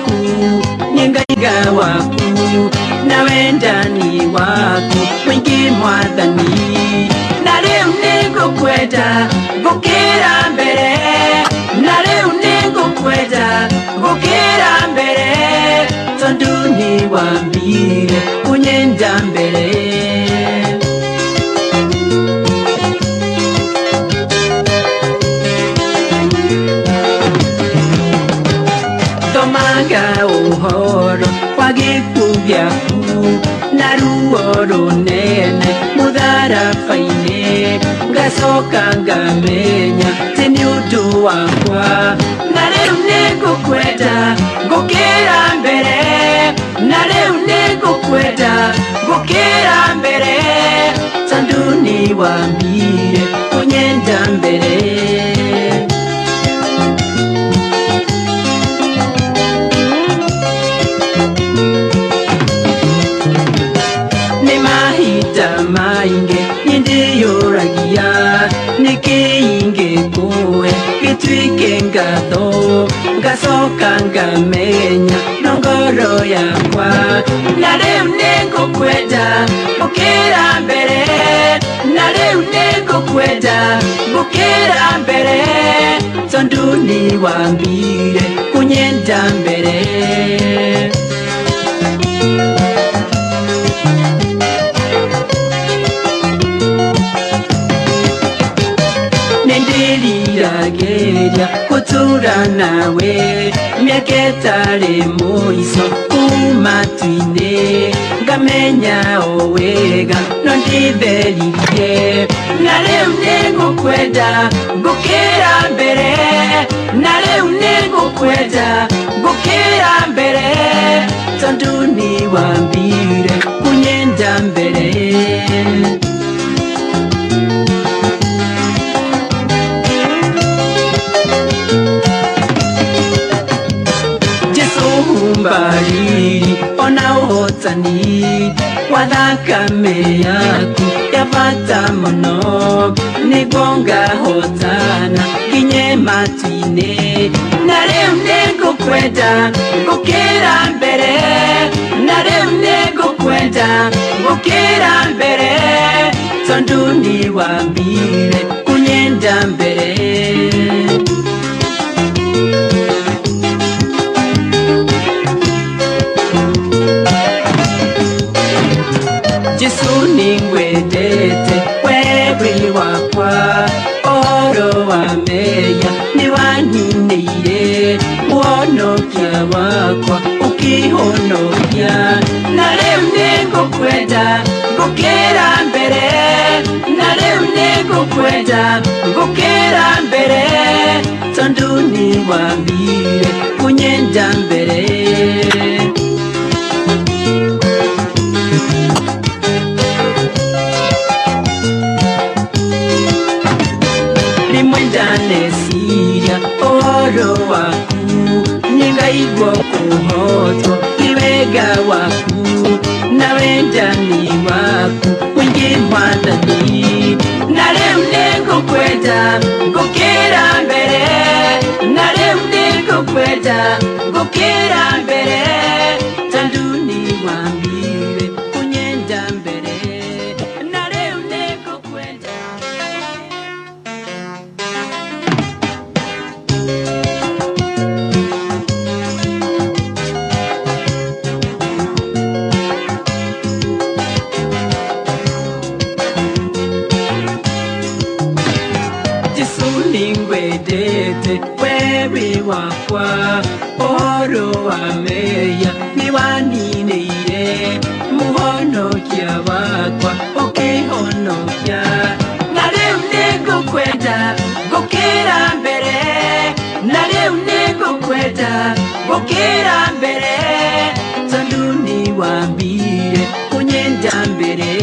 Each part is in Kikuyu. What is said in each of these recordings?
Waku nĩngaiga waku na wendani waku mũingĩ Mwathani. Na rĩu nĩngũkwenda gũkĩra mbere, na rĩu nĩngũkwenda gũkĩra mbere, tondũ nĩwambire kũnyenda mbere. Thomaga ũhoro wa gĩkuũ gĩaku na ruo rũnene mũtharaba-inĩ, ngacoka ngamenya atĩ nĩ ũndũ wakwa. Na rĩu nĩngũkwenda gũkĩra mbere, na rĩu nĩngũkwenda gũkĩra mbere, tondũ nĩwambire kũnyenda mbere. Nĩ mahinda maingĩ nĩndĩyũragia nĩkĩ ingĩkũhe gĩtuĩke ngatho, ngacoka ngamenya no ngoro yakwa. Na rĩu nĩngũkwenda gũkĩra mbere, na rĩu nĩngũkwenda gũkĩra mbere, tondũ nĩwambire kũnyenda mbere. Nĩndĩriragĩria gũtũũra nawe mĩaka ĩtarĩ mũico kuma matu-inĩ, ngamenya o wega no ndĩtheririe. Na rĩu nĩngũkwenda gũkĩra mbere, na rĩu nĩngũkwenda gũkĩra mbere, tondũ nĩwambire kũnyenda mbere. Jesũ humba riri ona ũhotani wa thakame yaku ya bata mũno, nĩguo ngahotana nginye matu-inĩ. Na rĩu nĩngũkwenda gũkĩra mbere, na rĩu nĩngũkwenda gũkĩra mbere, tondũ nĩwambire kũnyenda mbere. Jesũ nĩngwendete we wĩ wakwa, ũhoro wa mehia nĩwanyinĩire, mũhonokia wakwa ũkĩhonokia. Na rĩu nĩngũkwenda gũkĩra mbere, na rĩu nĩngũkwenda gũkĩra mbere, tondũ nĩwambire kũnyenda mbere. Rĩmwe ndaneciria ũhoro waku, nĩngaigua kũhotwo nĩ wega waku na wendani waku mũingĩ Mwathani. Na rĩu nĩngũkwenda gũkĩra mbere, na rĩu nĩngũkwenda gũkĩra mbere, tondũ nĩwambire kũnyenda mbere. Na rĩu nĩngũkwenda. Jesũ nĩngwendete we wĩ wakwa, ũhoro wa mehia nĩwaninĩire, mũhonokia wakwa ũkĩhonokia. Na rĩu nĩngũkwenda gũkĩra mbere, na rĩu nĩngũkwenda gũkĩra mbere, tondũ nĩwambire kũnyenda mbere.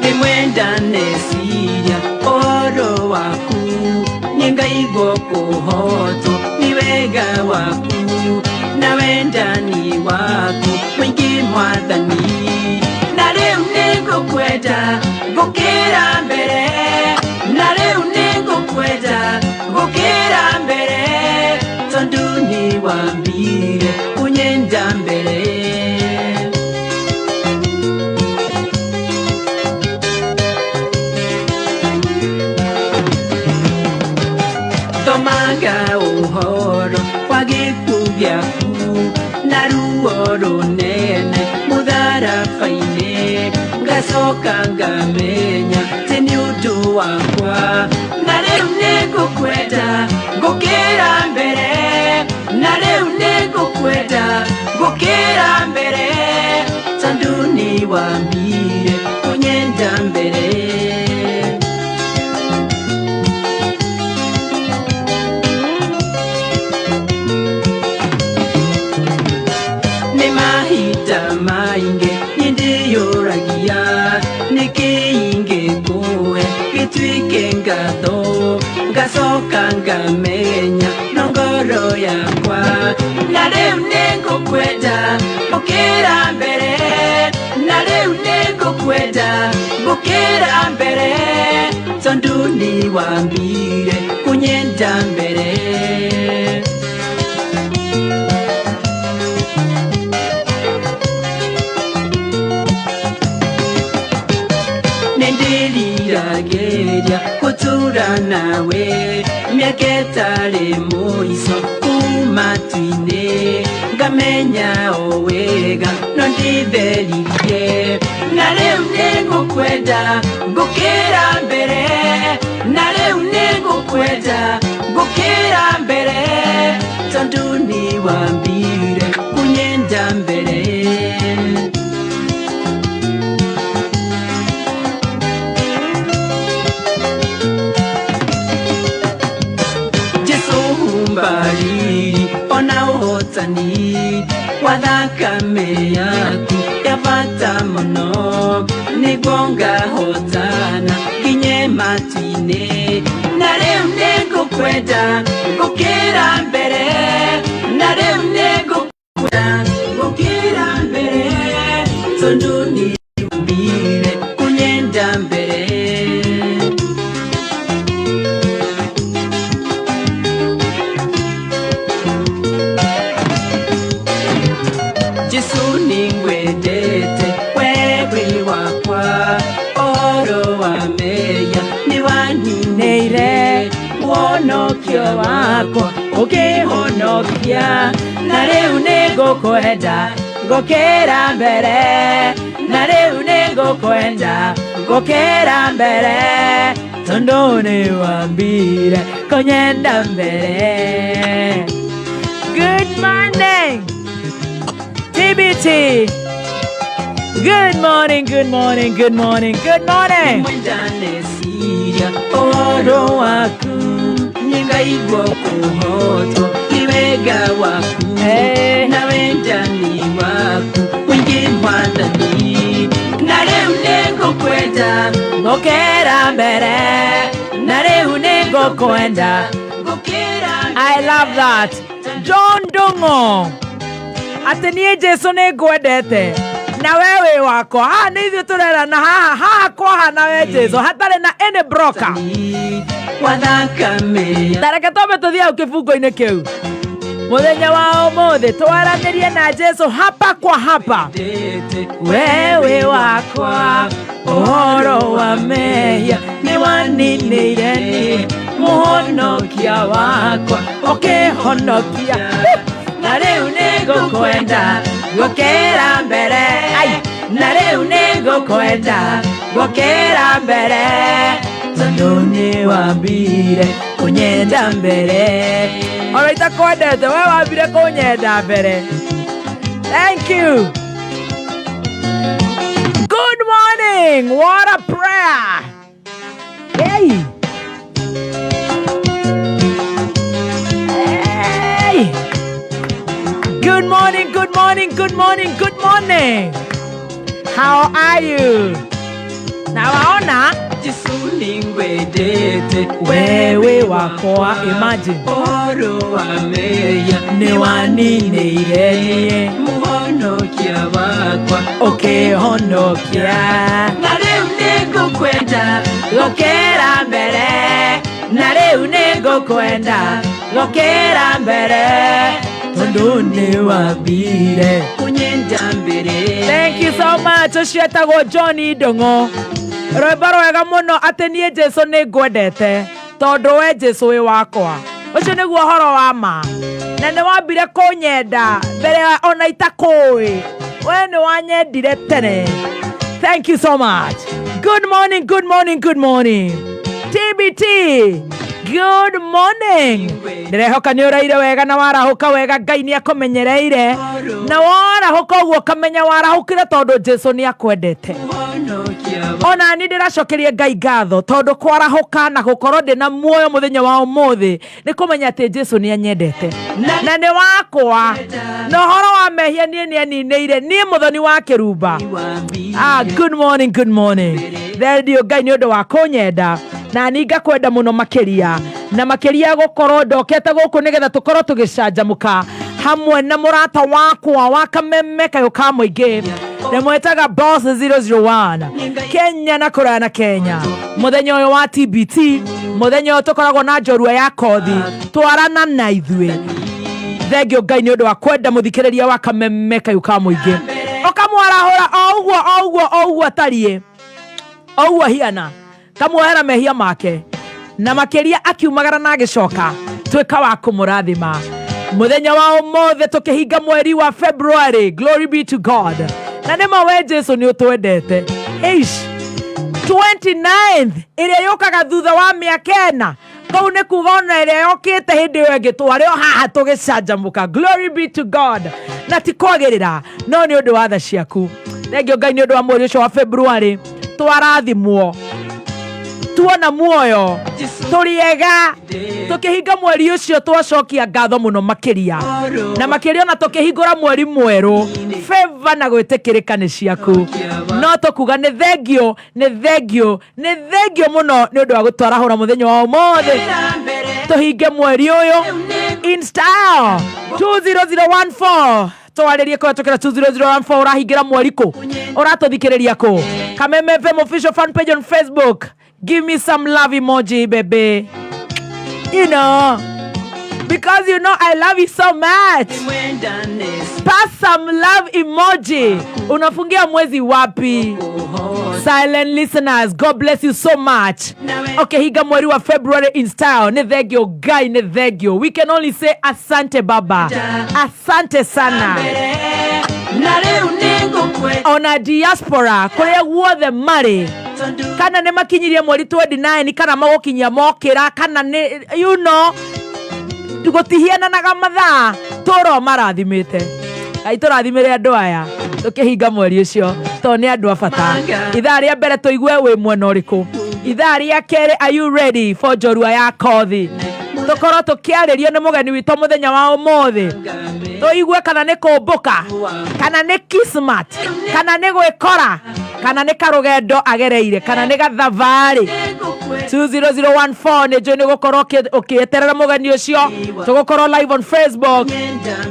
Rĩmwe ndaneciria ũhoro waku, nĩngaigua kũhotwo nĩ wega waku na wendani waku mũingĩ Mwathani. Na Rĩu nĩngũkwenda gũkĩra mbere, na rĩu nĩngũkwenda gũkĩra mbere, tondũ nĩwambire kũnyenda mbere. Thomaga ũhoro wa gĩkuũ gĩaku na ruo rũnene mũtharaba-inĩ, ngacoka ngamenya atĩ nĩ ũndũ wakwa. Na rĩu nĩngũkwenda gũkĩra mbere, na rĩu nĩngũkwenda gũkĩra mbere, tondũ nĩwambire kũnyenda mbere. Nĩ mahinda maingĩ niĩ ndĩyũragia nĩkĩ ingĩkũhe gĩtuĩke ngatho, ngacoka ngamenya no ngoro yakwa. Na rĩu nĩngũkwenda gũkĩra mbere, na rĩu nĩngũkwenda gũkĩra mbere, tondũ nĩwambire kũnyenda mbere. Nĩndĩriragĩria gũtũra nawe mĩaka ĩtarĩ mũico kuma matu-inĩ, ngamenya o wega no ndĩtheririe. Na rĩu nĩngũkwenda gũkĩra mbere, na rĩu nĩngũkwenda gũkĩra mbere, tondũ nĩwambire kũnyenda mbere. Jesũ humba riri ona ũhotani wa thakame yaku ya bata mũno, nĩguo ngahotana nginye matu-inĩ. Na rĩu nĩngũkwenda gũkĩra mbere, na rĩu nĩngũkwenda gũkĩra mbere, tondũ nĩwambire kũnyenda mbere. Jesũ nĩngwendete wewe wakwa, ũhoro wa mehia nĩwaninĩire, wonokio wakwa ũkĩhonokia. Na rĩu nĩngũkwenda gũkĩra mbere, na rĩu nĩngũkwenda gũkĩra mbere, tondũ nĩwambire kũnyenda mbere. Good morning, TBT. Good morning, good morning, good morning, good morning. Mwenda neciria ũhoro waku, nĩngaigua kũhotwo nĩ wega waku Hey. na wendani waku mũingĩ Mwathani. Na rĩu nĩngũkwenda Gũkĩra mbere, na rĩu nĩngũkwenda. Gũkĩra. I love that. John Dungo. Atĩ niĩ Jesu nĩ ngwendete na we wĩ wakwa. Haha nĩ ithuĩ tũrerana, haha haha kwahana we Jesu hatarĩ na any broker. Wa thakame. Ta reke twambe tũthiĩ hau kĩbungo-inĩ kĩu. Mũthenya wa ũmũthĩ twaranĩrie na Jesu hapa kwa hapa. Ndete. Wewe wakwa, ũhoro wa mehia nĩwaninĩire niĩ, mũhonokia wakwa ũkĩhonokia. Na rĩu nĩngũkwenda gũkĩra mbere. Ai, na rĩu nĩngũkwenda gũkĩra mbere, tondũ nĩwambire kũnyenda mbere. Ona itakwendete, we wambire kũnyenda mbere. Thank you. Good morning. What a prayer. Hey. Hey. Good morning, good morning, good morning, good morning. How are you? Nawaona. Jesu nĩngwendete. Wewe wakwa, imagine. Ũhoro wa mehia Nĩwaninĩire niĩ. Mũhono Mũhonokia wakwa. Ũkĩhonokia. Na rĩu nĩngũkwenda gũkĩra mbere, na rĩu nĩngũkwenda gũkĩra mbere, tondũ nĩ wambire kũnyenda mbere. Thank you so much. Ũcio etagwo John Ndong'o, rwĩmbo rwega mũno, atĩ niĩ Jesu nĩ ngwendete tondũ we Jesu wĩ wakwa. Ũcio nĩguo ũhoro wa ma, na nĩ wambire kũnyenda mbere ya ona itakũĩ. We nĩ wanyendire tene. Thank you so much. Good morning, good morning, good morning. TBT, good morning. Ndĩrehoka nĩ ũraire wega na warahũka wega. Ngai nĩ akũmenyereire na warahũka ũguo ũkamenya warahũkire tondũ Jesu nĩ akwendete. Mũhonokia. Ona ni ndĩracokeria Ngai ngatho tondũ kwarahũka na gũkorwo ndĩ na muoyo mũthenya wa ũmũthĩ nĩ kũmenya atĩ Jesu nĩ anyendete na nĩ wakwa, na ũhoro wa mehia niĩ nĩ aninĩire niĩ mũthoni wa kĩrumba. Ah, good morning, good morning. Thendio Ngai nĩ ũndũ wa kũnyenda, na ni ngakwenda mũno makĩria na makĩria gũkorwo ndokete gũkũ nĩgetha tũkorwo tũgĩcanjamũka hamwe na mũrata wakwa wa kameme kayũ ka mũingĩ, ndĩmwĩtaga Boss 001 Kenya na kũraya na Kenya. Mũthenya ũyũ wa TBT, mũthenya ũyũ tũkoragwo na njorua ya kothi, twarana na ithuĩ. Thengio Ngai nĩ ũndũ wa kwenda mũthikĩrĩria wa kameme kayũ ka mũingĩ, ũkamwarahũra o ũguo o ũguo o ũguo atariĩ, o ũguo hiana, kamuohera mehia make na makĩria akiumagara na agĩcoka twĩka wa kũmũrathima mũthenya wa ũmũthĩ tũkĩhinga mweri wa February. Glory be to God. Na nĩma we Jesu nĩ ũtwendete. Eish, 29th ĩrĩa yũkaga thutha wa mĩaka 4, kũu nĩ kuga ona ĩrĩa yokĩte hĩndĩ ĩyo ĩngĩ twarĩ o haha tũgĩcanjamũka. Glory be to God. Na ti kwagĩrĩra, no nĩ ũndũ wa tha ciaku. Thengio Ngai nĩ ũndũ wa mweri ũcio wa February, twarathimwo, tuona muoyo, tũrĩega tũkĩhinga mweri ũcio. Twacokia ngatho mũno makĩria na makĩria, ona tũkĩhingũra mweri mwerũ, favor na gwĩtĩkĩrĩka nĩ ciaku. No tũkuga nĩ thengio, nĩ thengio, nĩ thengio mũno nĩ ũndũ wa gũtwarahũra mũthenya wa ũmũthĩ tũhinge mweri ũyũ in style. 20014, twarĩrie kũhetũkĩra 20014. Ũrahingĩra mweri kũ? Ũratũthikĩrĩria kũ? Kameme FM official fan page on Facebook, give me some love emoji, baby, because you know I love you so much. Pass some love emoji. Unafungia mwezi wapi? Silent listeners, God bless you so much. Okay, higa mweri wa February in style. Nĩ thengio Ngai, nĩ thengio. We can only say asante Baba, asante sana. Na rĩu nĩngũkwenda. Ona diaspora kũrĩa guothe marĩ, kana nĩ makinyirie mweri 29, kana magũkinyia mokĩra, kana nĩ gũtihiananaga mathaa, tũro marathimĩte. Ngai tũrathimĩre andũ aya tũkĩhinga mweri ũcio tondũ nĩ andũ a bata. Ithaa rĩa mbere tũigue wĩ mwena ũrĩkũ. Ithaa rĩa kerĩ, are you ready for njorua ya kothi? Tũkorwo tũkĩarĩrio nĩ mũgeni witũ mũthenya wa ũmũthĩ, tũigue kana nĩ kũmbũka, kana nĩ kismat, kana nĩ gwĩkora, kana nĩ karũgendo agereire, kana nĩ gathabarĩ. 20014, nĩ njũĩ nĩ gũkorwo ũkĩeterera mũgeni ũcio. Tũgũkorwo live on Facebook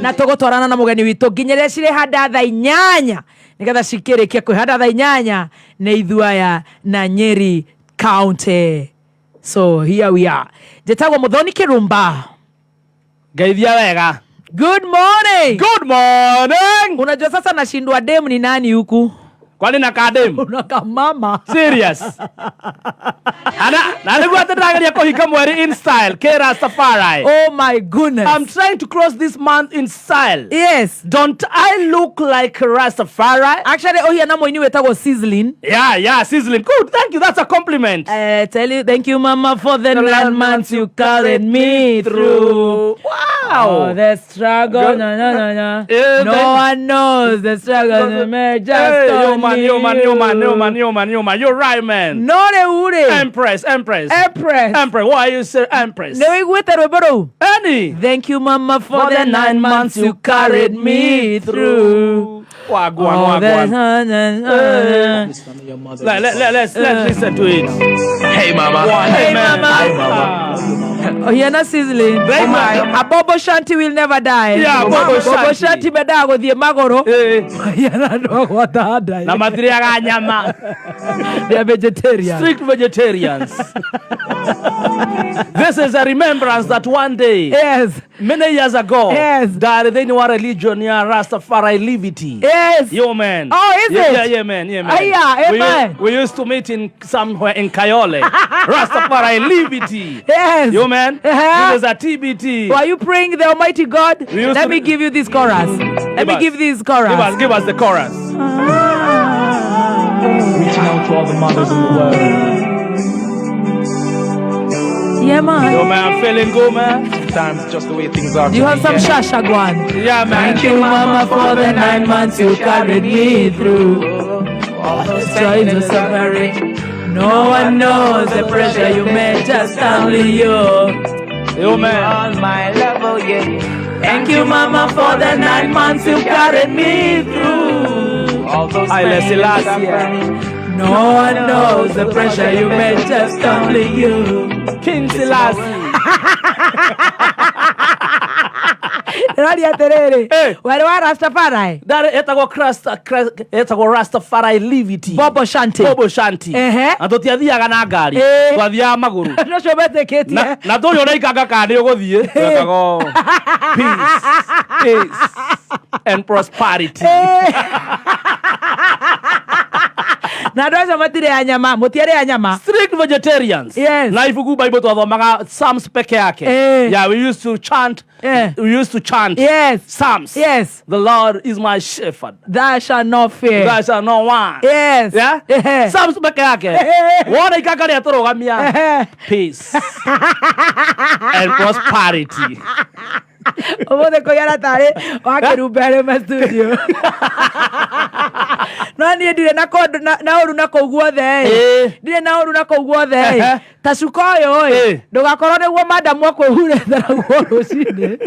na tũgũtwarana na mũgeni witũ nginya rĩrĩa cirĩhanda thaa 8, nĩgetha cikĩrĩkia kwĩhanda thaa 8 nĩ ithuaya na Nyeri County. So here we are. Njĩtagwo Mũthoni Kĩrumba. Ngeithia wega. Good morning. Good morning. Unajua sasa nashindwa dem ni nani huku? Kwani na kadem? Unaka mama. Serious. Ana na nĩguo atĩ ndĩrageria kũhinga mweri in style, K Rastafari. Oh my goodness. I'm trying to close this month in style. Yes. Don't I look like Rastafari? Actually ũhiana mũini wĩtagwo Sizzling. Yeah, sizzling. Good, thank you. That's a compliment. Tell you, thank you, mama, for the The 9 nine months you carried me through. Wow. Oh, the struggle, Go- no, no, no, no. Eh, No one knows the struggle. The man just Hey, yo, man, only yo, man, yo, man, yo, you. Man, yo, man, yo, man. You're right, man. No rĩu rĩ. Empress, Empress. Empress. Empress. Why you say Empress? Nĩ wĩiguĩte rwĩmbo rũu? Any. Thank you, mama, for the 9 months you carried me through. Wagwan, Oh, the wagwan. Let's listen to it. Hey, mama. Hey, Hey, man. mama. Hi, mama. Hiana sizzling. Raima. A Bobo Shanti will never die. Yeah, Bobo Shanti. Shanti mendaga gũthiĩ magũrũ. Eh. Hiana andũ a gwata nda. Na matirĩaga nyama. They are vegetarian. Strict vegetarians. This is a remembrance that one day, Yes. many years ago, Yes. ndarĩ thĩinĩ wa religion ya Rastafari Livity. Yes. Yo, man. Oh, is yeah, it? Yeah, yeah, man. Yeah, man. Aya, amen. We used to meet in somewhere in Kayole. Rastafari Livity. Yes. Yo, man. Uh-huh. This is a TBT. Were you praying the Almighty God? We used Let to- me give you this chorus. Let me us. give this chorus. Give us the chorus. Reaching out to all the mothers in the world. Yeah, man. Yo, man, I'm feeling good, man. Sometimes just the way things are. You have some shasha guan. Yeah, man. Thank you, Mama, for the 9 months you carried me through. All those Joys of suffering. No one knows the pressure you made, just only you. Yo, man. On my level, yeah. Thank you, Mama, for the 9 months you carried me through. All those Haile pain and Selassie. suffering. No one knows the pressure you made, just only you. King Selassie. Ndĩroria atĩrĩrĩ, Eh. warĩ wa Rastafari? That etagwo etagwo Rastafari Livity. Bobo Shanti. Bobo Shanti. Ehe. Na tũtiathiaga na ngari. Eh. Twathiaga magũrũ. Andũ acio metĩkĩtie. Na tũrĩ ũraikanga kana nĩ ũgũthiĩ. Twekaga peace, peace and prosperity. Na andũ acio matirĩ a nyama, mũtiarĩ a nyama. Strict vegetarians. Yes. Na ibuku Bible twathomaga Psalms peke yake. Eh. Yeah, we used to chant. Eh. We used to chant. Yes. Psalms. Yes. The Lord is my shepherd. Thou shalt not fear. Thou shalt not want. Yes. Yeah? Eh. Psalms peke yake. Wona ikanga rĩa tũrũgamia. Eh. Peace and prosperity. Ũmũthĩ kũigana tarĩ wakĩrumbe arĩ ma studio. No niĩ ndirĩ na kũndũ na ũru na kũu guothe ĩ. Ĩ. Ndirĩ na ũru na kũu guothe ĩ. Ehe. Ta cuka ũyũ ĩ, Ĩ. ndũgakorwo nĩguo madamu akwĩhurĩte naguo rũcinĩ.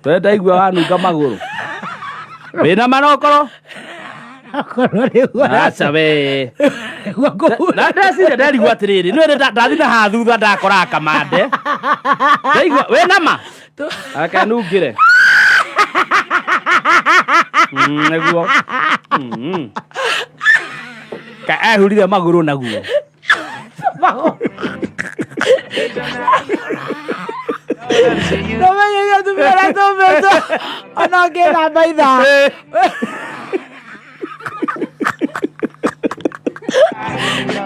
Twe ndaigua wanunga magũrũ. Wĩna manokoro? Akorwo nĩguo Aca we. nĩguo ngũhura. Na ndeciria nderigwo atĩrĩrĩ, nĩ ndathi na haha thutha ndakora kamande. Ndaigua wĩna ma? Akanungĩre. Nĩguo. Ka ehurire magũrũ naguo. Ndũmenye atumia ũrĩa tũmbĩtwo ona ũngĩthamba ithaa.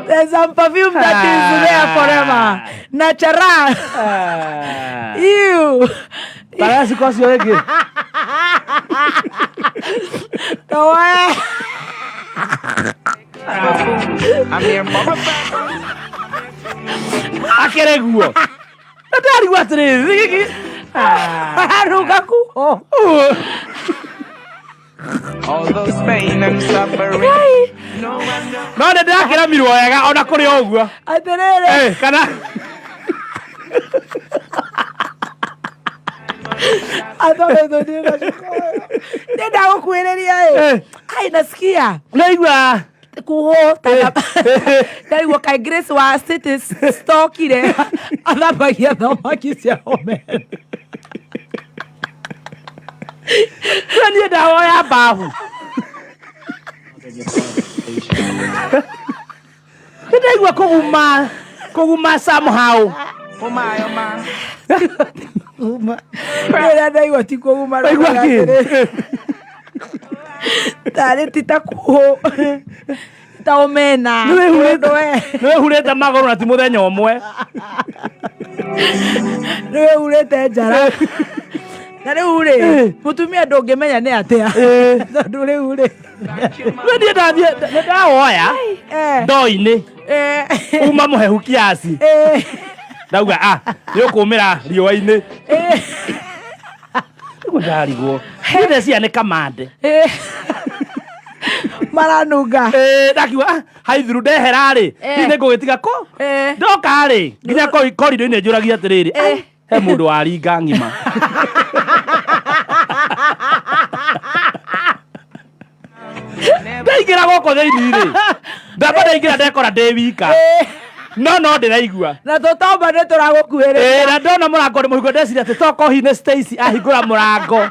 There's some perfume that is there forever. Natural. Ew. Taraciko ũcio ĩngĩ. Kawaii. I'm here for a Akĩrĩ guo. Na ndarigwo atĩrĩrĩ, gĩkĩ. Ararunga kuo. All those pain and suffering. No one knows. No nĩ ndĩrakĩramirwo wega ona kũrĩ o ũguo. Atĩrĩrĩ. Eh, kana Athometwo nĩ gacuka. Nĩ ndagũkuhĩrĩria ĩ. Eh. Ai nasikia. Nĩigua Kuho ndaigua kaĩ Grace wa City stokire athambagia thamaki cia omena. na niĩ ndahoya mbabu. Nĩ ndaigua kũguma kũguma somehow. Oh my, oh my. Rĩrĩa ndaigua ti kũguma Waigua kĩ? Tarĩ ti ta kuho ta omena. Nĩ we. wĩhurĩte magũrũ na ti mũthenya ũmwe. Nĩ wĩhurĩte njara. Na rĩu rĩ, mũtumia ndũngĩmenya nĩ atĩa. Tondũ rĩu rĩ. Nĩ niĩ ndathiĩ nĩ ndawoya Eh. ndoo-inĩ Eh. uma mũhehu kiasi. Eh. Ndauga ah nĩ ũkũmĩra riũa-inĩ. Eh. Nĩguo ndarigwo. Niĩ ndeciria nĩ kamande. Eh. Maranunga. Eh, ndakiuga ah haithuru ndehera rĩ Eh. hihi nĩ ngũgĩtiga kũ Eh. ndoka rĩ nginya korido-inĩ njũragia atĩrĩrĩ Eh. "Ai, he mũndũ waringa ng'ima." Ndaingĩra gũkũ thĩinĩ rĩ, ndamba ndaingĩra ndekora ndĩ wika. Eh. No no ndĩraigua. Na tũtomba nĩ tũragũkuhĩrĩria. Ĩĩ, na ndona mũrango nĩ mũhingo ndeciria atĩ tokorwo hihi nĩ Stacy ahingũra mũrango.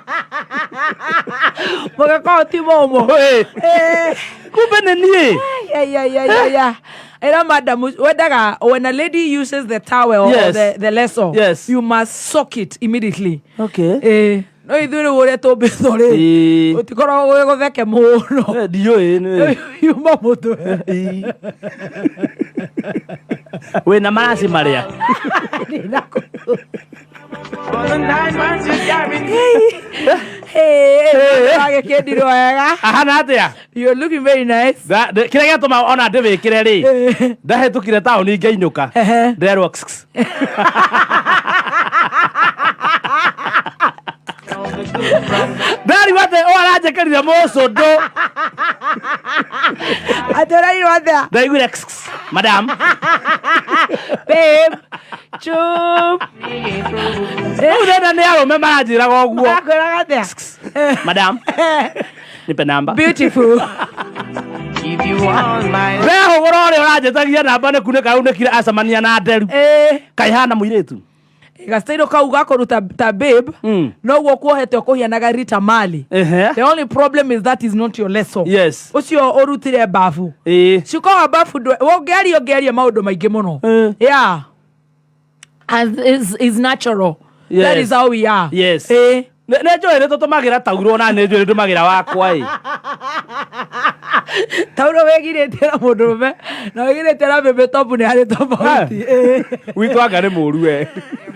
Mũgĩkorwo ti mũmũ. Ĩĩ. Eh. Kumbe nĩ niĩ. Yeah, yeah, yeah, yeah, yeah. Ira madam, wendaga when a lady uses the towel or Yes. the leso, Yes. you must soak it immediately. Okay. Eh, no ithuĩ rĩu ũrĩa tũmbĩtwo rĩ, Ĩĩ. ũtikoragwo gwĩ gũtheke mũno. Eh, ndiũĩ nĩ. Yuma mũtwe. Ĩĩ. Wĩna maraci marĩa. For the 9 months you guarantee. Hey, wagĩkĩndirwo wega. Ahana atĩa? You're looking very nice. Kĩrĩa gĩatũma ona ndĩwĩkĩre rĩ, Eh. ndahĩtũkire taũni ngĩinũka. Ehe. Nderwo kss. Ndarigwo atĩ ũyũ aranjĩkĩrire mũcũndũ. Atĩ ũrarirwo atĩa? Ndaiguire kss, madam. Babe, chup. Rĩu ndĩrenda nĩ arũme maranjĩraga ũguo. Akwĩraga atĩa? Madam, nipe namba. Beautiful. Give you all my Ndehũgũra ũrĩa ũranjĩtagia namba nĩ kunĩka unĩkire acemania na nderu. Eh. Kaihana mũirĩtu. Gastairo kau gakũruta ta babe noguo kuohete ũkũhianaga Rita Mali. Ehe. The only problem is that is not your leso. Yes. Ũcio ũrutire bafu. Ĩĩ. Cuka wa bafu ũngĩaria ũngĩaria maũndũ maingĩ mũno. Eh. Yeah. And is natural. That Yes. is how we are. Yes. Eh. Nĩ njũĩ nĩ tũtũmagĩra taurũ ona nĩ njũĩ nĩ ndũmagĩra wakwa ĩ. Tauro wĩgirĩtie na mũndũrũme na wĩgirĩtie na bebe topu nĩ harĩ tofauti. Eh. Witũ anga nĩ mũru we.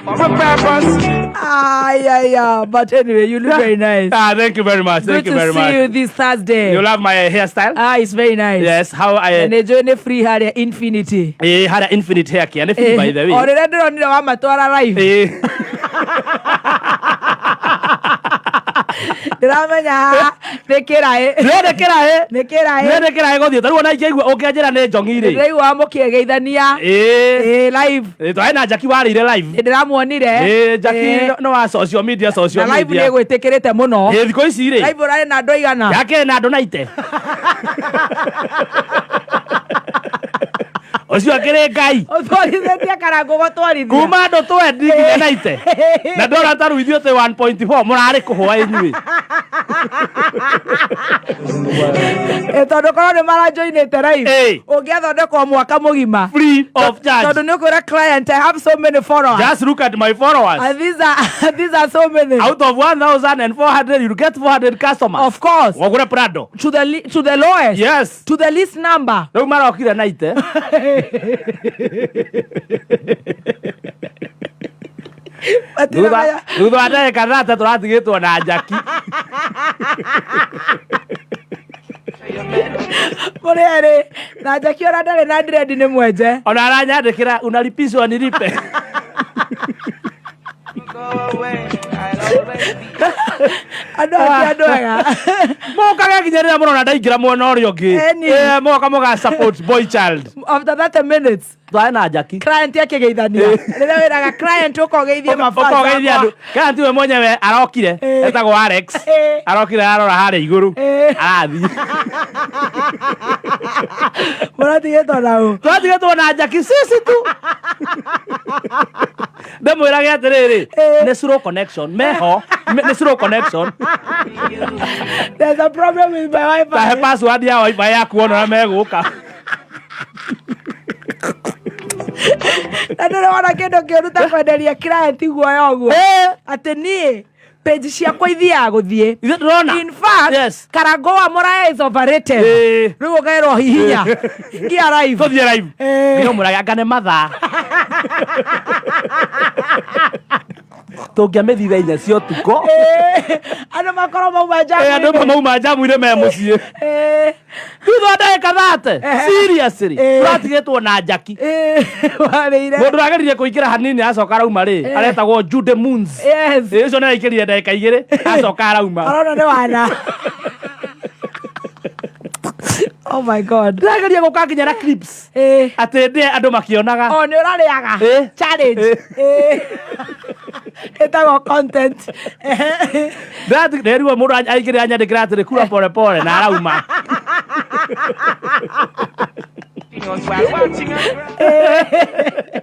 For a purpose. Ay, ay, ay. But anyway, you look very nice. Ah, thank you very much. Good Thank you to very see much. you this Thursday. You love my hairstyle? Ah, it's very nice. Yes, how I Na nĩ njũĩ nĩ free harĩa Infinity. eh had an infinite hair care. Nĩ free by the O way. rĩrĩa ndĩronire wamatwara live. Eh. Ndĩramenya nĩ kĩraĩ. Nĩ kĩraĩ. Nĩ kĩraĩ. Nĩ kĩraĩ gũthiĩ. Tarĩu ona ingĩigua ũkĩanjĩra nĩ njongi rĩ. Ndĩraigua mũkĩgeithania. Eh. Ĩ live. Eh, twarĩ na Jackie warĩire live. Nĩ ndĩramuonire. Eh, Jackie Ĩ, no wa social media social na live media. nĩ ĩgwĩtĩkĩrĩte mũno. Eh, thikũ ici rĩ. Live ũrarĩ na andũ aigana. Yake na andũ naite. Ũcio akĩrĩ Ngai. Ũtwarithĩtie karangũ gũtwarithia. Kuma andũ twendi nginya naite. Na ndona ta rĩu ithuĩ twĩ 1.4 mũrarĩ kũhũa inyuĩ. Ĩ, tondũ korwo nĩ marajoinĩte live. Ĩ. Ũngĩathondekwo mwaka mũgima. Free of charge. Tondũ nĩ ũkwĩra client I have so many followers. Just look at my followers. And these are so many. Out of 1,400, you get 400 customers. Of course. Wagũre Prado. To the lowest. Yes. To the least number. Rĩu marokire naite. Matiramenya. Thutha wa ndagĩka thate tũratigĩtwo na njaki. Mũrĩ erĩ na njaki ona ndarĩ na dread nĩ mwenje. Ona aranyandĩkĩra unalipishwa nilipe. Go away. I'll always be. Andũ ake andũ ega. Mokaga nginya rĩrĩa mũrona ndaingĩra mwena ũrĩa ũngĩ. Eni. Eh, moka mũga support boy child. After 30 minutes Twarĩ na njaki. client akĩgeithania. Rĩrĩa wĩraga client ũka ũgeithie mafans. Ũkogeithia andũ. Kana tiwe mwenyewe arokire. Eh. Etagwo Alex. Eh. Arokire arora harĩa igũrũ. Eh. Arathiĩ. Mũratigĩtwo na ũ. Twatigĩtwo na njaki sisi tu. Ndĩmwĩrage atĩrĩrĩ, Eh. nĩ slow connection meho, nĩ slow connection. There's a problem with my wifi. Tahe password ya wifi yaku wona ũrĩa megũka. Na ndũrĩ wona kĩndũ kĩũru ta kwenderia client guoya ũguo. Atĩ niĩ page ciakwa ithiaga gũthiĩ. Ithuĩ ndũrona? In fact, Yes. Karango wa Muraya is overrated. Ĩĩ. Rĩu ũkerwo hihinya. Ngia live. Tũthiĩ live. Eh. Nginya ũmũrage anga nĩ mathaa. Tũngĩamĩthire inya cia ũtukũ. Ĩĩ. Andũ makorwo mauma Eh, andũ njamu-inĩ. mauma njamu-inĩ me mũciĩ. Ĩĩ. Thutha wa ndagĩka 30, Eh. seriously, Eh. tũratigĩtwo na njaki. Ĩĩ. Warĩire. Mũndũ ũrageririe kũingĩra hanini acoka arauma rĩ, Eh. aretagwo Jude Moons. Yes. Ĩ, ũcio nĩaraingĩrire ndagĩka igĩrĩ acoka arauma. Arona nĩ wana. Oh my God. Ndĩrageria gũka nginya na clips. Ĩĩ. Atĩ ndĩe andũ makĩonaga. Oh, nĩ ũrarĩaga. Ĩĩ. Challenge. Ĩĩ. Ĩĩ. Ĩtagwo content. Ndĩrigwo mũndũ aingĩrĩra anyandĩkĩra atĩrĩ kura pole pole na arauma. Us while watching us grow.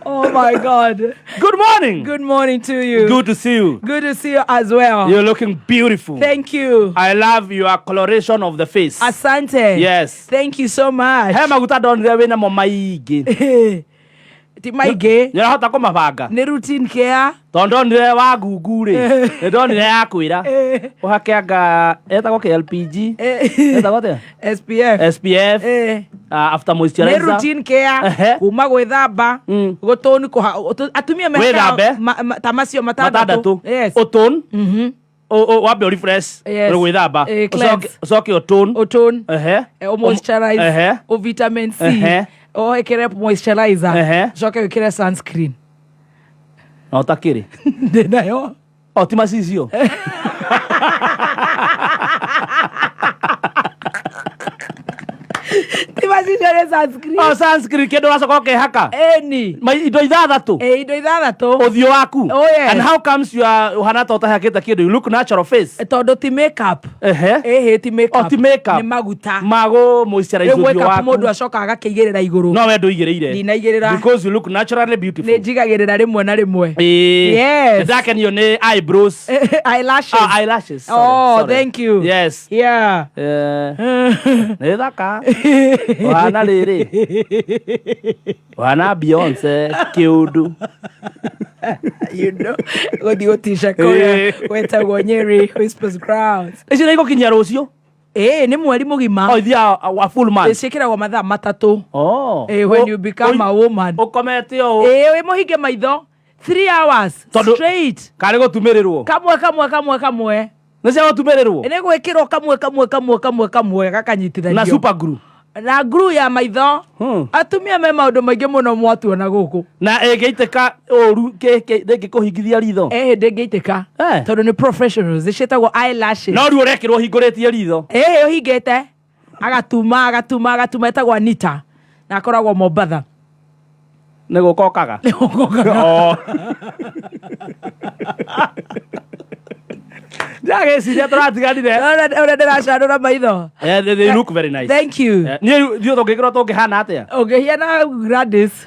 Oh my God. Good morning. Good morning to you. Good to see you. Good to see you as well. You're looking beautiful. Thank you. I love your coloration of the face. Asante. Yes. Thank you so much. He maguta ndonire wĩnamo maingĩ. Ti maingĩ. Nĩũrahota kũmabanga? Nĩ routine care. Tondũ ndonire wa ngungu rĩ, nĩ ndonire ya kwĩra ũhake anga etagwo kĩ LPG, etagwo atĩa? SPF. SPF, after Nĩ moisturizer. routine care. Ehe. Kuma gwĩthamba. Gũtũni atumia mehakaga Wĩthambe. ta macio matandatũ. Matandatũ. Yes. Ũtũn. Wambe ũrefresh. Yes. Gwĩthamba. Cleanse. Ũcoke ũtũn. Ũtũn. Ehe. O moisturize. Ehe. O vitamin C. Ehe. O ĩkĩre moisturizer. Ehe. Ũcoke wĩkĩre sunscreen. Na ũtakĩrĩ. Ndĩ nayo. O ti macicio. Ti macicio nĩ sunscreen. O sunscreen kĩndũ ũracoka ũkehaka. Ĩni. Indo ithathatũ. Ĩ indo ithathatũ. Ũthiũ waku. Oh, yes. And how comes you are ũhana ta ũtahakĩte kĩndũ? You look natural face. Tondũ ti makeup. Ehe. Ĩhĩ ti makeup. O ti makeup. Nĩ maguta. Magũ moisturize Rĩu ũthiũ makeup waku. mũndũ acokaga agakĩigĩrĩra igũrũ. No we ndũigĩrĩire. Ndinaigĩrĩra. Because you look naturally beautiful. Nĩ njigagĩrĩra rĩmwe na rĩmwe. Ĩĩ. Yes. Nĩndakenio nĩ eyebrows. Eyelashes. Ah, eyelashes. Sorry, Oh, sorry. thank you. Yes. Yeah. Nĩ thaka. Ũhana rĩrĩ. Ũhana Beyonce kĩũndũ. You know, gũthiĩ gũtica kũrĩa gwĩtagwo Nyeri Whispers Grounds. Ici nĩ igũkinyia rũciũ. Ĩĩ nĩ mweri mũgima. Oh, ithiaga a full month. Ciĩkĩragwo mathaa matatũ. Oh. Ĩĩ, when you become a woman. Ũkomete ũũ. Ĩĩ wĩ mũhinge maitho 3 hours Tondũ- straight. Karĩ gũtumĩrĩrwo. Kamwe kamwe kamwe kamwe. Nĩ cia gũtumĩrĩrwo. Nĩ gwĩkĩrwo kamwe kamwe kamwe kamwe kamwe gakanyitithanio. Na super glue. Na glue ya maitho. Atumia me maũndũ maingĩ mũno mwatuona gũkũ. Na ĩngĩitĩka ũru ndĩngĩkũhingithia ritho. Ĩhĩ ndĩngĩitĩka. Eh. Tondũ nĩ professionals ciĩtagwo eyelashes. No rĩu ũrekĩrwo ũhingũrĩtie ritho. Ĩhĩ ũhingĩte. Agatuma agatuma agatuma etagwo Anita. Na akoragwo Mombatha. Nĩ gũka ũkaga. Nĩ gũka ũkaga. Oh. Ndagĩciria tũratiganire. Ũrĩa ndĩracanũra maitho. They look very nice. Thank you. Niĩ ithuĩ tũngĩkorwo tũngĩhana atĩa? Ũngĩhiana Gladys.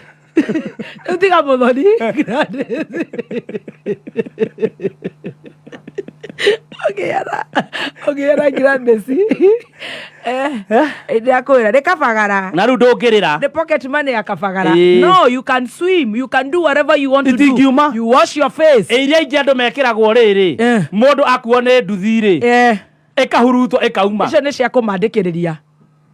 Rĩu tiga mũthoni. Gladys. Ũngĩhiana Gladys. Ndĩrakwĩra nĩ kabagara. Na rĩu ndũngĩrĩra. The pocket money ya kabagara. Ĩĩ. No, you can swim. You can do whatever you want to do. Itingiuma. You wash your face. Ĩ, iria ingĩ andũ mekĩragwo rĩrĩ Eh. mũndũ akuo nĩ nduthi rĩ Eh. ĩkahurutwo ĩkauma. Icio nĩ cia kũmandĩkĩrĩria.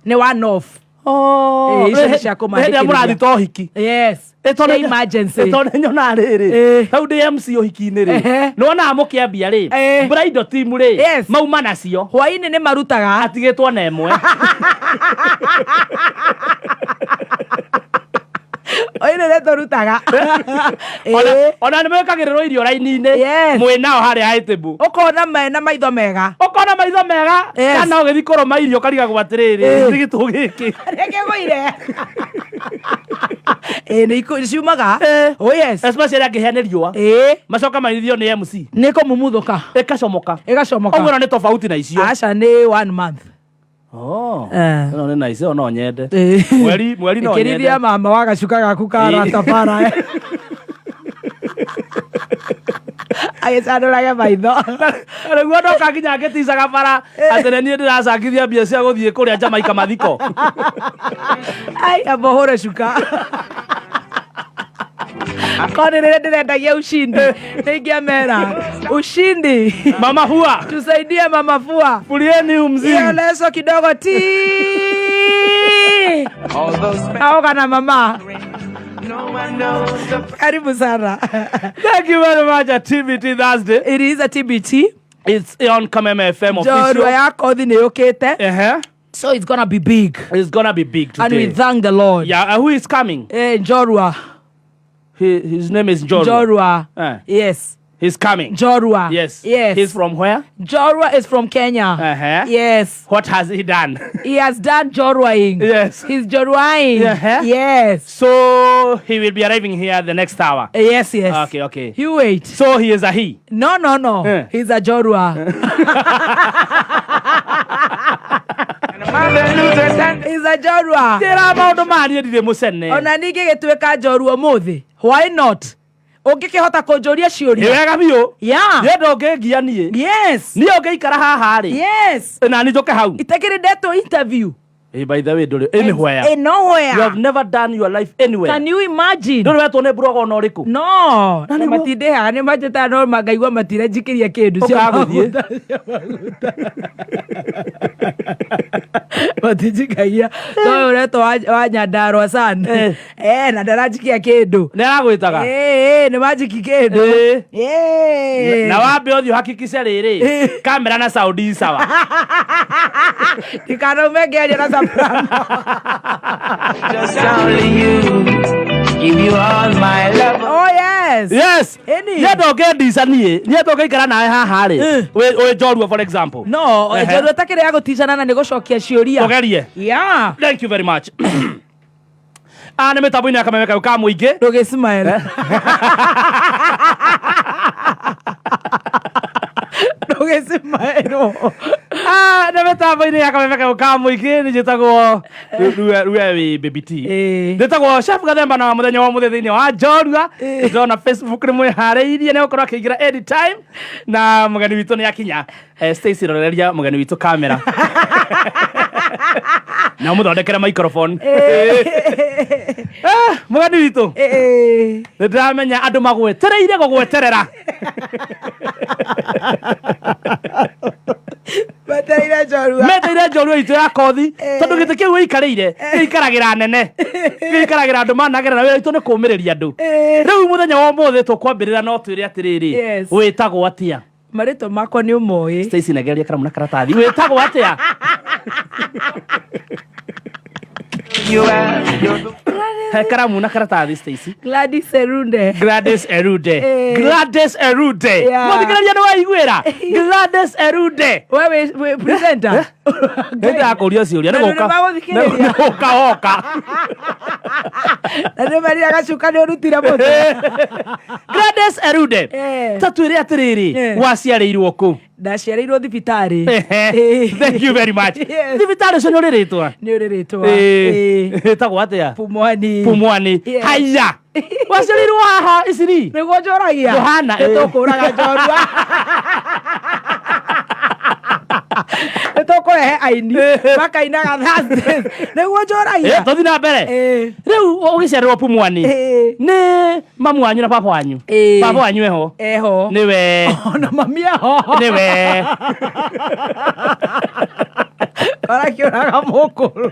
Nĩ one off. Oh, Ĩ, icio nĩ cia hĩndĩ ĩrĩa kũmandĩkĩrĩria. mũrathi ta ũhiki. Yes. Ĩ, tondũ Cia emergency. ĩ, tondũ nyonaga rĩrĩ Ĩ. hau ndĩ MC ũhiki-inĩ rĩ Ehe. nĩwonaga mũkĩambia rĩ Ĩ. bridal team rĩ Yes. mauma nacio Hwaĩ-inĩ nĩ marutaga. atigĩtwo na ĩmwe. Hwaĩ-inĩ nĩ tũrutaga. Ĩ. Ona nĩ mwĩkagĩrĩrwo irio raini-inĩ Yes. mwĩ nao harĩa high table. Ũkona mena maitho mega. Ũkona maitho mega Yes. kana ũgĩthiĩ kũrũma irio ũkarigagwo atĩrĩrĩ Ĩ. nĩ gĩtũ gĩkĩ. Nĩkĩgũire. Ĩ nĩ ciumaga. Ĩ. Oh yes. Especially angĩhĩa nĩ riũa. Ĩ. Macoka marithio nĩ MC. Nĩ kũmumuthũka. Ĩkacomoka. Ĩgacomoka. Ũguo ĩno nĩ tofauti na icio. Aca nĩ one month. Oh. Eh. Ĩno nĩ nice, ĩyo no nyende. Ĩ. Mweri no nyende. Ĩkĩrithia mama wa gacuka gaku ka Ĩ. Rastafari. Agĩcanũrage maitho. Nĩguo ndoka nginya ngĩticaga bara atĩ nĩ niĩ ndĩracangithia mbia cia gũthiĩ kũrĩa Jamaica mathiko. Ai, amba ũhũre cuka. Korwo nĩ rĩrĩa ndĩrendagia ushindi nĩ ingĩamera ushindi. Mama fua. Tusaidie mama fua. Fulieni huu Hiyo mzigo. leso kidogo ti. All those Aoga na mama. no one knows the Karibu sana. Thank you very much at TBT Thursday. It is a TBT. It's on Kameme FM Njorua official. ya kothi nĩ yũkĩte. Uh-huh. So it's gonna be big. It's gonna be big And today. we thank the Lord. Yeah, who is coming? Njorua. His name is Njorua. Njorua. Eh. Yes. He's coming. Njorua. Yes. Yes. He's from where? Njorua is from Kenya. Uh-huh. Yes. What has he done? He has done Joruaing. Yes. He's Joruaing. Uh-huh. Yes. So he will be arriving here the next hour. Yes, yes. Okay, okay. You wait. So he is a he. No, no, no. Eh. He's a Jorua. And mama the losers and Is a njorua. Njĩra maũndũ ma niĩ ndirĩ mũcene. Ona ningĩ gĩtuĩka njorua ũmũthĩ, why not? Ũngĩkĩhota kũnjũria Nĩ ciũria. wega biũ. Yeah. Niĩ ndũngĩngia niĩ. Yes. Niĩ ũngĩikara haha rĩ. Yes. Na niĩ njũke hau. Itakĩrĩ ndetwo interview. Eh, by the way ndũrĩ anywhere. Eh, nowhere. You have never done your life anywhere. Can you imagine? Ndũrĩ wetwo nĩ blogger ona ũrĩkũ. No, Na na nĩguo- matindĩhaga nĩ manjĩtaga no mangaigua matiranjikĩria kĩndũ cia Ũkaga gũthiĩ. maguta, cia maguta. Matinjikagia to ũyũ ũretwo wa Nyandarua san. Eh. Eh, na ndaranjikia kĩndũ. Nĩ aragwĩtaga. Eh, eh, nĩ manjiki kĩndũ. Eh. Eh. Na wambe ũthiĩ ũhakikice rĩrĩ. Eh. Kamera na sound i sawa. Ndikanaume ngĩaria na soprano. just only you. Give you all my love. Oh yes. Yes. Ĩni. Niĩ ndũngĩndica niĩ. Niĩ ndũngĩikara nawe haha rĩ. Eh. Wĩ njorua for example. No, Ehe. njorua takĩrĩ ya gũticana na nĩ gũcokia ciũria. Tũgerie. Yeah. Thank you very much. Ah, nĩ mĩtambo-inĩ ya kameme kau ka mũingĩ. Ndũgĩ smile. Ndũgĩ smile. Ah, nĩ mĩtambo-inĩ ya kameme kau ka mũingĩ nĩ njĩtagwo rue wĩ baby T. Ĩĩ. Njĩtagwo Chef Gathemba na mũthenya wa mũthĩ thĩinĩ wa Njorua. Ĩĩ. Ndĩrona Facebook nĩ mwĩharĩirie nĩ gũkorwo akĩingĩra anytime na mũgeni witũ nĩ akinya. Eh, Stacy roreria mũgeni witũ kamera. Na ũmũthondekere microphone. Ah, mũgeni witũ Ĩĩ. nĩ ndĩramenya andũ magwetereire gũgweterera. Metereire njorua. Meteire njorua itũ ya kothi Eh. tondũ gĩtĩ kĩu wĩikarĩire gĩikaragĩra nene gĩikaragĩra andũ managerera wĩra witũ nĩ kũũmĩrĩria andũ. Ĩĩ. Rĩu mũthenya wa ũmũthĩ tũkwambĩrĩra no twĩre atĩrĩrĩ, Yes. wĩtagwo atĩa? Marĩtwa makwa nĩ ũmoĩ. Stacy negeria karamu na karatathi. Wĩtagwo atĩa? You are you're the He karamu na karatathi Stacy. Gladys Erunde. Gladys Erude. Eh. Gladys Erude. Yeah. Mũthikĩrĩria nĩ waiguĩra? Gladys Erude. We wĩ wĩ presenter. Nĩndakũria ciũria Na nĩ nĩ gũka. magũthikĩrĩria. Nĩ gũka woka. Na nĩ merire gacuka nĩ ũrutire mũtwe. Gladys Erude. Eh. Ta twĩre atĩrĩrĩ, Eh. waciarĩirwo kũ? Ndaciarĩirwo thibitarĩ. Ehe. Ĩĩ. Thank you very much. Yes. Thibitarĩ ũcio nĩ ũrĩ rĩtwa? Nĩ ũrĩ rĩtwa. Ĩĩ. Ĩĩ. Ĩtagwo atĩa? Pumwani. Pumwani. Yes. Haya. Waciarĩirwo haha Isiri? Nĩguo njũragia. Ndũhana, Nĩ ĩĩ. tũkũraga njorua. Nĩ tũkũrehe aini makainaga Thursdays. Nĩguo njũragia. Eh, tũthiĩ na mbere. Ĩĩ. Rĩu ũgĩciarĩrwo Pumwani. Ĩĩ. Nĩ mamu wanyu na baba wanyu? Ĩĩ. Baba wanyu eho? Eho. Nĩwe. Ona mami eho. Nĩwe. Arakĩũraga mũkũrũ.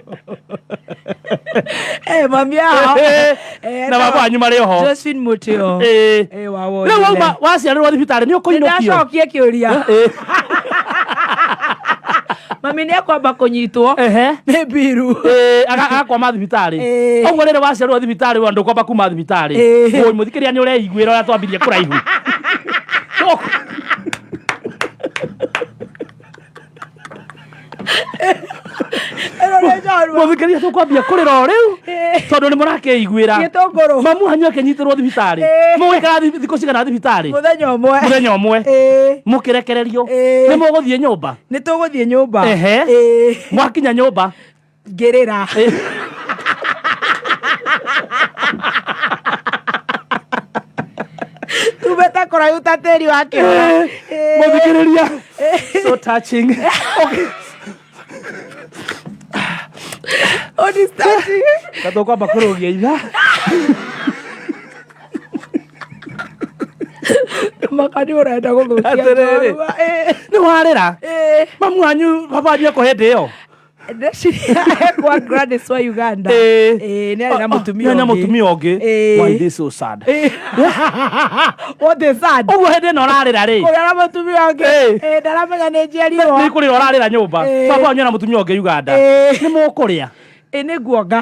Eh, mami eho. Eh, Na baba wanyu marĩ oho. Josephine Mutio. Ĩĩ. Eh, wa Rĩu wauma waciarĩrwo thibitarĩ nĩ ũkũinũkio? Nĩndacokia kĩũria. Ĩĩ. Mami nĩ ekwamba kũnyitwo Ehe. nĩ mbiru. Ĩĩ, agakwama thibitarĩ. Ĩĩ. Ũguo rĩrĩ waciarĩrwo thibitarĩ we ndũkwamba kuma thibitarĩ. Ĩĩ. Wũi mũthikĩrĩria nĩ ũreiguĩra ũrĩa twambirie kũraihu. Ĩno nĩ njorua. Mũthikĩrĩria tũkwambia kũrĩra o rĩu Ĩĩ. tondũ nĩ mũrakĩiguĩra. Gĩtũngũrũ. Mamu wanyu akĩnyitĩrwo thibitarĩ. Ĩĩ. Mũgũikara thikũ cigana thibitarĩ? Mũthenya ũmwe. Mũthenya ũmwe. Ĩĩ. Mũkĩrekererio. Ĩĩ. Nĩ mũgũthiĩ nyũmba. Nĩ tũgũthiĩ nyũmba. Ehe. Ĩĩ. Mwakinya nyũmba. Ngĩrĩra. Ĩĩ. Tumĩte kũraihu ta tĩri wa kĩoro. Ĩĩ. Mũthikĩrĩria. So touching. Okay. Ũdistanci. Na tũkwamba kũrũgia itha. Maka nĩ ũrenda gũthũkia Atĩrĩrĩ. njorua. Ĩĩ. Nĩ warĩra. Ĩĩ. Mamu wanyu baba wanyu ekũ hĩndĩ ĩyo? Ndeciria ekwa Gladys wa Uganda. Ĩĩ. Ĩĩ, nĩ arĩ na mũtumia Nĩ arĩ na ũngĩ. mũtumia ũngĩ. Ĩĩ. Why this so sad? Ĩĩ. What is sad? Ũguo hĩndĩ ĩno ũrarĩra rĩ. Kũrĩa na mũtumia ũngĩ. Ĩĩ. Ĩĩ, ndaramenya nĩ njiarirwo. Nĩ kũrĩra ũrarĩra nyũmba. Ĩĩ. Baba wanyu na mũtumia ũngĩ Uganda. Ĩĩ. Nĩ mũkũrĩa. Ĩĩ, nĩ nguonga.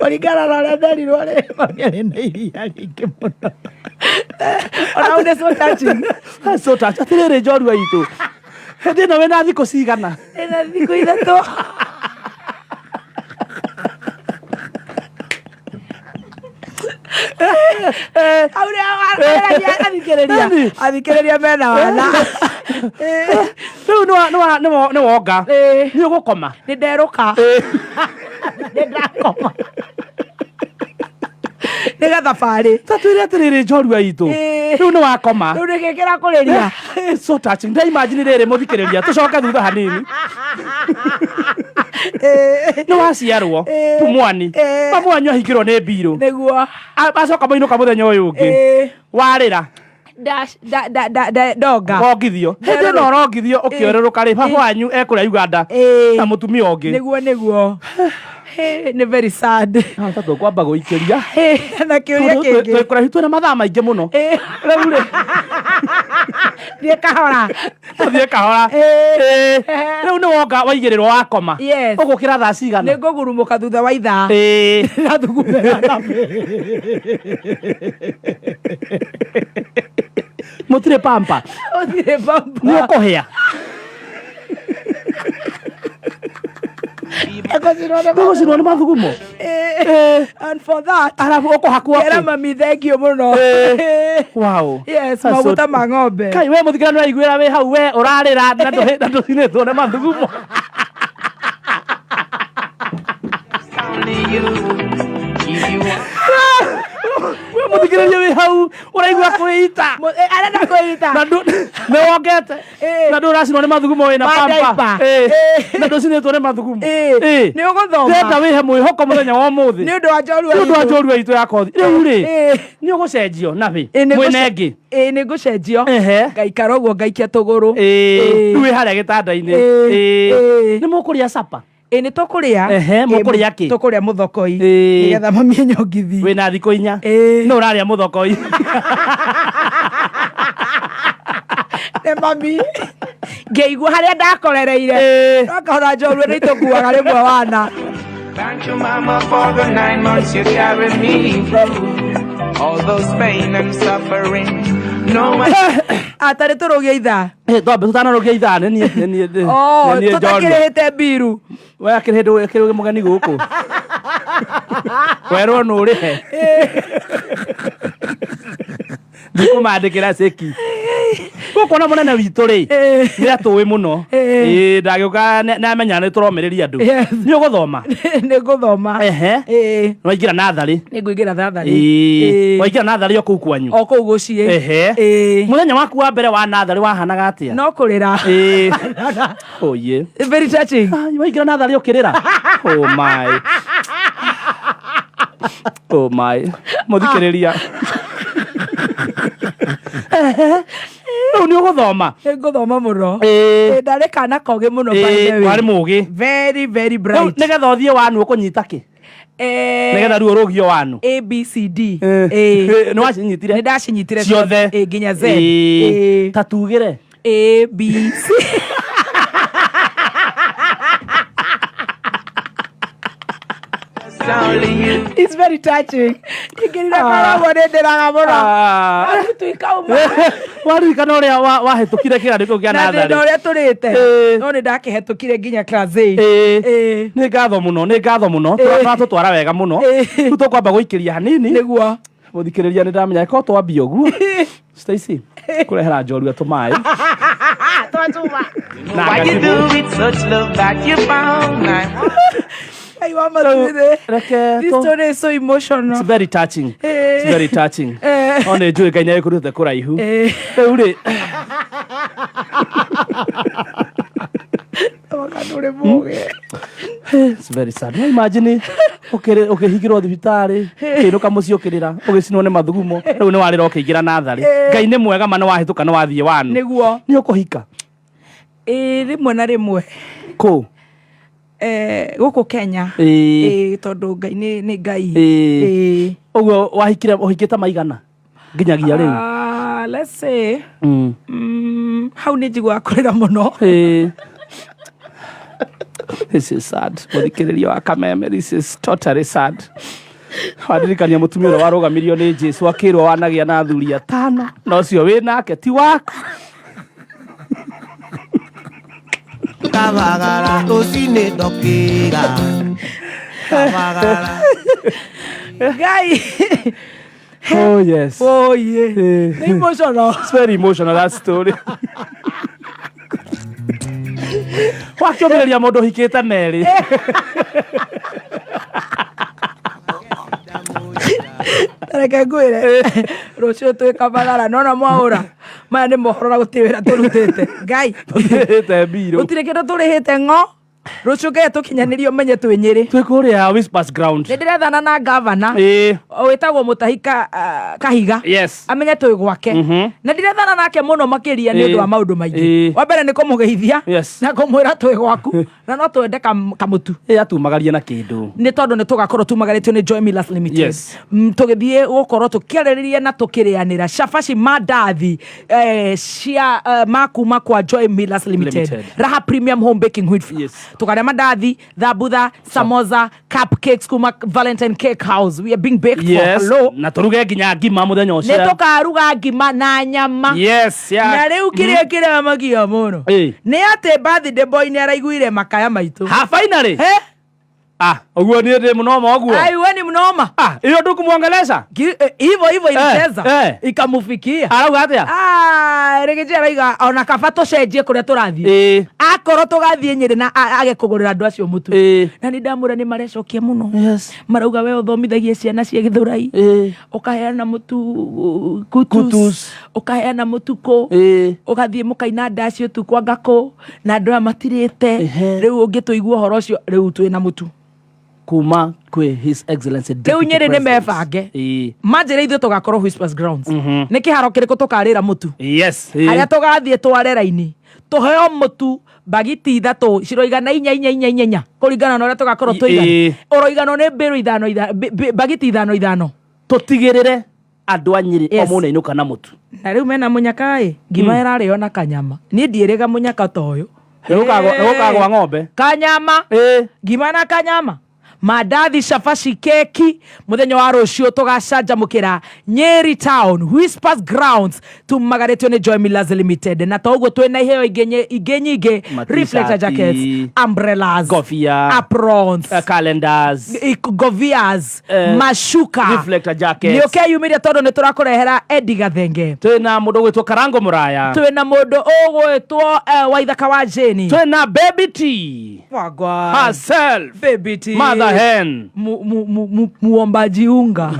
Kũringana na ũrĩa nderirwo rĩ, mami arĩ na iria rĩingĩ mũno. Ona hau nĩ so touching. So touch. Atĩrĩrĩ njorua itũ. Hĩndĩ ĩno wĩna thikũ cigana? Ĩna thikũ ithatũ. Hau nĩ athikĩrĩria. Ĩni. Athikĩrĩria mena wana. Ĩĩ. Rĩu nĩ wonga. Ĩĩ. Nĩ ũgũkoma. Nĩ nderũka. Nĩ ndakoma. Nĩ gathabarĩ. Ta twĩre atĩrĩrĩ njorua itũ. Ĩĩ. Rĩu nĩ wakoma. Rĩu nĩkĩ kĩrakũrĩria? It's so touching. Ndaimagine rĩrĩ mũthikĩrĩria tũcoke thutha hanini. Ĩĩ. Nĩ waciarwo Ĩĩ. Pumwani. Ĩĩ. Mamu wanyu ahingĩrwo nĩ mbirũ. Nĩguo. Acoka mainũka mũthenya ũyũ ũngĩ. Ĩĩ. Warĩra. Ndonga. Wongithio. Hĩndĩ ĩno ũrongithio ũkĩorũrũka rĩ baba wanyu ekũrĩa Uganda Ĩĩ. na mũtumia ũngĩ. Nĩguo nĩguo. Hĩ, Nĩ very sad. Ta tũkwamba gũikĩria. Hĩ, Na kĩũria Tondũ kĩngĩ. twĩ kũraihu twĩna mathaa maingĩ mũno. Ĩĩ. Rĩu rĩ Thiĩ kahora. tũthiĩ kahora. Ĩĩ. Ĩĩ. Rĩu nĩ wonga waigĩrĩrwo wakoma. Yes. Ũgũkĩra thaa cigana? Nĩ ngũgurumũka thutha wa ithaa. Ĩĩ. Ndathugumĩra thambĩ. Mũtirĩ pampa. Ũthire pampa. Nĩ ũkũhĩa. Nĩgũcinwo nĩ mathugumo. Ĩĩ. And for that, Arabu ũkũhakwo kera kĩ? mami thank you mũno. Ĩĩ. Wow. Yes, That's so- maguta ma ng'ombe. Kai we mũthikĩra nĩ waiguĩra wĩ hau we ũrarĩra na ndũcinĩtwo nĩ mathugumo. Only you. Give you all We mũthikĩrĩria wĩ hau ũraigua kwĩita. Arenda kwĩita. Na nĩ wongete. Ĩĩ. Na ndũracinwo nĩ mathugumo wĩna Ma pampa. diaper. Ĩĩ. Ĩĩ. Na ndũcinĩtwo nĩ mathugumo. Ĩĩ. Ĩĩ. Nĩ ũgũthoma. Ndĩrenda wĩhe mwĩhoko mũthenya wa ũmũthĩ. Nĩ ũndũ wa njorua Nĩ ũndũ wa itũ. njorua itũ ya kothi. Rĩu rĩ Ĩĩ. nĩ ũgũcenjio na bĩ Ĩĩ, nĩ mwĩna ngũce- ĩngĩ. Ĩĩ, nĩ ngũcenjio. Ehe. Ngaikara ũguo ngaikia tũgũrũ. Ĩĩ. Ĩĩ. Rĩu wĩ harĩa gĩtanda-inĩ. Ĩĩ. Ĩĩ. Ĩĩ. Nĩ mũkũrĩa capa. Ĩĩ, nĩ tũkũrĩa. Ehe, Ĩĩ, mũkũrĩa kĩ? Tũkũrĩa mũthokoi. Ĩĩ. Nĩgetha mami anyongithi. Wĩna thikũ inya. Ĩĩ. Nĩ ũrarĩa mũthokoi. Nĩ mami. Ngĩigua harĩa ndakorereire. Ĩĩ. No kahora njorua nĩ itũkuaga rĩmwe wana. Thank you, Mama, for the 9 months you carried me through. All those pain and suffering. No one. Atarĩ tũrũgie ithaa. Ĩ, twambe tũtanarũgia ithaa nĩ niĩ nĩ niĩ nĩ Oh, niĩ njorua. tũtakĩrĩhĩte mbiru. We akĩrĩ hĩndĩ akĩrĩ mũgeni gũkũ. Werwo nũ ũrĩhe. Ndikũmandĩkĩra ceki. Gũkũ na mũnene witũ rĩ Ĩĩ. nĩ atũĩ mũno. Ĩĩ. Ĩĩ ndagĩũka nĩ amenya nĩ tũromĩrĩria andũ. Yes. Nĩ ũgũthoma. Nĩ ngũthoma. Ehe. Ĩĩ. Nĩ waingĩra natharĩ. Nĩ ngũingĩra thatharĩ. Ĩĩ. Waingĩra natharĩ o kũu kwanyu. O kũu gũciĩ. Ehe. Ĩĩ. Mũthenya waku wa mbere wa natharĩ wahanaga atĩa? No kũrĩra. Ĩĩ. Oh yeah. Very touching. Ai, waingĩra natharĩ ũkĩrĩra. Oh my. Oh my. Mũthikĩrĩria. Ehe. Rĩu nĩ ũgũthoma. Nĩ ngũthoma mũno. Ĩĩ. Ĩĩ, ndarĩ kana kogĩ mũno by Ĩĩ, the way. warĩ mũgĩ. Very, very Rĩu bright. nĩgetha ũthiĩ wanu ũkũnyita kĩ? Eh, Nĩgetha rĩu ũrũgio wanu. A, B, C, D. Ĩĩ. Ĩĩ. Nĩ wacinyitire? Nĩ ndacinyitire Ciothe. Ĩĩ, nginya Z. Ĩĩ. Ĩĩ. Ta tugĩre. A, B, C. Only you. It's very touching. Ingĩrira koragwo nĩ ndĩraga mũno. Ah. Tuikauma. Waririkana ũrĩa wahĩtũkire kĩgeranio kĩu kĩa Na thĩna natharĩ. ũrĩa tũrĩte. Ĩĩ. No nĩ ndakĩhetũkire nginya class 8. Ĩĩ. Ĩĩ. Nĩ ngatho mũno, nĩ ngatho mũno. Ĩĩ. Tũratũtwara wega mũno. Ĩĩ. Rĩu tũkwamba gũikĩria hanini. Nĩguo. Mũthikĩrĩria nĩ ndamenya ko twambia ũguo. Stacy, kũrehera njorua tũmaĩ. Na Why you ngacibũ. do it such love that you found? I Ngai wa matuire. Reke This story is so emotional. It's very touching. Ĩĩ. It's very touching. Ĩĩ. No nĩ njũĩ Ngai nĩ agĩkũrutĩte kũraihu. Ĩĩ. Rĩu rĩ, Ndũrĩ mũgĩ. It's very sad. No imagine ũkĩhingĩrwo thibitarĩ, ũkĩinũka mũciĩ ũkĩrĩra, ũgĩcinwo nĩ mathugumo, rĩu nĩ warĩra ũkĩingĩra natharĩ. Ngai nĩ mwega ma nĩ wahĩtũka nĩ wathiĩ wanu. Nĩguo. Nĩ ũkũhika? Ĩĩ, rĩmwe na rĩmwe. Kũ? Gũkũ Kenya. Ĩĩ. Ĩĩ, tondũ Ngai nĩ Ngai. Ĩĩ. Ĩĩ. Ũguo wahikire ũhikĩte maigana? Nginyagia rĩu. Ah, let's say Mm. Hau nĩ njiguaga kũrĩra mũno. Ĩĩ. This is sad. Mũthikĩrĩria wa Kameme, this is totally sad. Wandirikania mũtumia ũrĩa warũgamirio nĩ Jesu akĩrwo wanagĩa na athuri atano na ũcio wĩ nake ti waku. Kabagara rũcinĩ ndokĩra Kabagara Ngai. Oh yes. Oye. Ĩĩ. Nĩ emotional. It's very emotional that story. Wakĩũmĩrĩria mũndũ ũhikĩte merĩ. Reke ngwĩre rũciũ twĩ Kabarara nona mwaũra maya nĩ mohoro na gũtirĩ wĩra tũrutĩte ngai. Tũtirĩhĩte mbirũ. Gũtirĩ kĩndũ tũrĩhĩte ng'o. Rũciũ ngai tũkinyanĩrie ũmenye twĩ Nyĩrĩ. Twĩ kũrĩa Whispers Ground. Nĩ ndĩrethana na gavana wĩtagwo Mũtahi Kahiga. Amenye twĩ gwake. Na ndirethana nake mũno makĩria nĩ ũndũ wa maũndũ maingĩ. Wa mbere nĩ kũmũgeithia na kũmwĩra twĩ gwaku na no twende kamũtu. Ĩĩ, atumagarie na kĩndũ. Nĩ tondũ nĩ tũgakorwo tumagarĩtio nĩ Joy Millers Limited. Tũgĩthiĩ gũkorwo tũkĩarĩrĩria na tũkĩrĩanĩra cabaci mandathi cia ma kuma kwa Joy Millers Limited. Limited. Raha Premium Home Baking Wheat Flour. Tũkarĩa mandathi, thambutha, samosa, cupcakes kuma Valentine Cake House. We are being baked for hello. Na tũruge nginya ngima mũthenya Nĩ ũcio. tũkaruga ngima na nyama. Na rĩu kĩrĩa kĩramagia mũno nĩ atĩ birthday boy nĩ araiguire makaya maitũ. Ha, finally. He? Ah, ũguo niĩ ndĩ mũnoma ũguo. Ai, we ni mnoma. Ah, hiyo ndũkũmuongelesha? Hivyo hivyo ilicheza ikamufikia. Arauga atĩa? Ah, rĩgĩnjĩ arauga ona kaba tũcenjie kũrĩa tũrathiĩ. Akorwo tũgathiĩ Nyĩrĩ na age kũgũrĩra andũ acio mũtu. Na nĩ ndamwĩra nĩ marecokia mũno. Marauga we ũthomithagia ciana cia Gĩthũrai. Ũkaheana mũtu kutus. Kutus. Ũkaheana mũtu kũ. Ũgathiĩ mũkaina ndaci ũtukũ anga kũ. Na andũ aya matirĩte. Rĩu ũngĩtũigua ũhoro ũcio rĩu twĩna mũtu. Kuma kwĩ His Excellency Rĩu Deputy Nyĩrĩ nĩ President. mebange. Manjĩre ithuĩ tũgakorwo Whispers Grounds. Nĩ kĩharo kĩrĩkũ tũkarĩra mũtu? Harĩa tũgathiĩ tware raini tũheo mũtu bagiti ithatũ ciroigana inya inya inya inya inya kũringana na ũrĩa tũgakorwo tũigana. Ũroiganwo nĩ mbĩrũ ithano bagiti ithano ithano. Tũtigĩrĩre andũ a Nyĩrĩ o mũndũ nĩainũka na mũtu. Na rĩu mena mũnyaka ĩ ngima ĩrarĩo na kanyama. Niĩ ndiĩrĩga mũnyaka ta ũyũ. Nĩgũkagwa ng'ombe. Kanyama. Ngima na kanyama. Mandathi, cabaci, keki muthenya wa rucio tugacanjamukira Nyeri Town Whispers Grounds tumagarĩtio nĩ Joy Millers Limited na to ũguo twĩna iheo ingĩ nyingĩ Matishati, reflector jackets, umbrellas, ngobia, aprons, calendars, govias, macuka, reflector jackets. Nĩ ũkeyumĩria tondũ nĩ tũrakũrehera Eddie Gathenge. Twĩna mũndũ ũgwĩtwo Karango Mũraya. Twĩna mũndũ ũgwĩtwo Waithaka wa Jane. Twĩna Baby T. Wagwan. Herself. Baby T. Mother hen. Muombaji unga.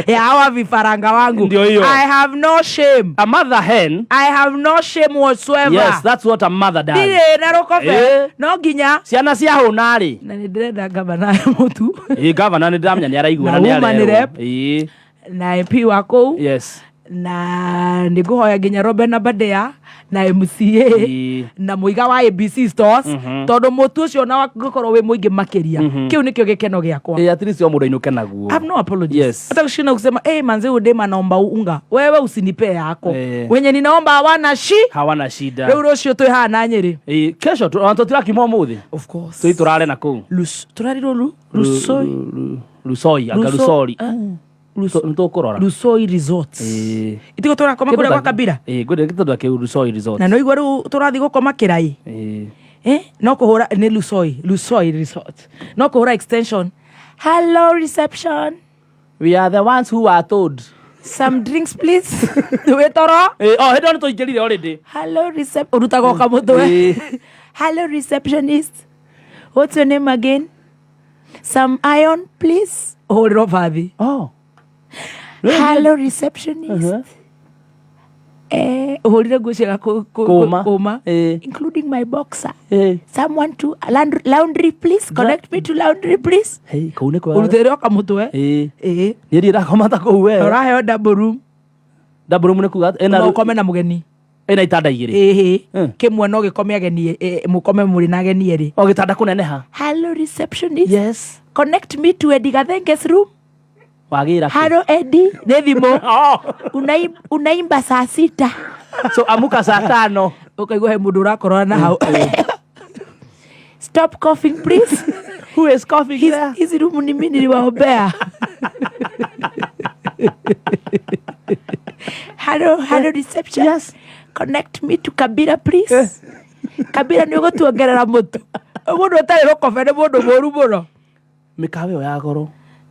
Ya hawa vifaranga wangu. Ndio hiyo. I have no shame. A mother hen. I have no shame whatsoever. Yes, that's what a mother does. Ndirĩ na rũkobe. No nginya. Ciana ciahũna rĩ. Na nĩ ndĩrenda gavana mũtu. Ĩ gavana nĩ ndĩramenya nĩ araigua Na na nĩ woman arerwo. rep. Ĩ. Na MP wa kũu. Yes. Na nĩ ngũhoya nginya Robert na Badea na MCA na mũiga wa ABC Stores tondũ mũtu ũcio ona ngũkorwo wĩ mũingĩ makĩria. Kĩu nĩkĩo gĩkeno gĩakwa. Ĩ at least o mũndũ ainũke naguo. I have no apologies. Yes. Hata kushinda kusema hey, manze udema naomba unga. Wewe usinipe yako. Wenye ninaomba hawana shi. Hawana shida. Rĩu rũciũ twĩ haha na Nyĩrĩ. Ĩ kesho tũtirakimwo ũmũthĩ. Of course. Tũi tũrare na kũu. Tũrarirwo Lusoi. Lusoi anga Lusori. Nĩtũkũrora. Lusoi Resort. Itigo tũrakoma kũrĩa gwa Kabira. Ĩ ngwĩre gĩtondũ kĩu Lusoi Resort. Na no igua rĩu tũrathiĩ gũkoma kĩrai. No kũhũra nĩ Lusoi, Lusoi Resort. No kũhũra extension. Hello reception. We are the ones who are told. Some drinks please. Wĩ toro. Oh, hĩndĩ ĩyo nĩtũingĩrire already. Hello reception. Ũrutaga o kamũtwe. Hello receptionist. What's your name again? Some iron please. Ũhũrĩrwo bathi. Oh. Hello receptionist. Ũhũrire nguo ciaga Kũma. kũma. Including my boxer. Someone to laundry please. Connect me to laundry please. Hey, kũu nĩ kwega. Ũrutĩre o kamũtwe. Ĩ. Ĩ. Niĩ ndirĩ ndakoma ta kũu we. Ũraheo double room. Double room nĩ kuga atĩ- No ũkome na mũgeni. Ĩna itanda igĩrĩ. Ĩhĩ. Kĩmwe no gĩkome ageni mũkome mũrĩ na ageni erĩ. O gĩtanda kũneneha. Hello receptionist. Yes. Connect me to Eddie Gathenge's room. Wagĩra kĩ? Hello Eddie. Nĩ thimũ. Unaimba saa sita. So amuka saa tano. Ũkaigua he mũndũ ũrakorora na hau. Stop coughing please. Who is coughing there? Hizi room ni mimi niliwaombea. Hello, hello reception. Yes. Connect me to Kabira please. Kabira nĩ ũgũtuongerera mũtu. Mũndũ ũtarĩ rũkobe nĩ mũndũ mũru mũno. Mĩkawa ĩyo ya goro.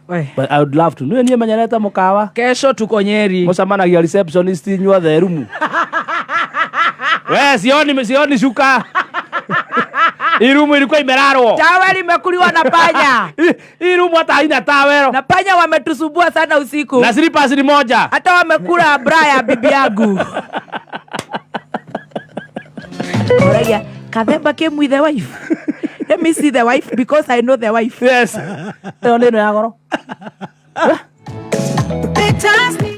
We. But I would love to. Niĩ niĩ menyerete mũkawa. Kesho tuko Nyeri. Mũcemanagia receptionist inyuothe rumu. We sioni, sioni shuka. Hii rumu ilikuwa imelarwo. Taweli imekuliwa na panya. Hii rumu hata haina tawelo. Na panya wametusumbua sana usiku. Na slippers ni moja. Hata wamekula bra ya bibi yangu. Oragia, Kathemba came with the wife. Let me see the wife because I know the wife. Yes. Ĩyo nĩ ĩno ya goro.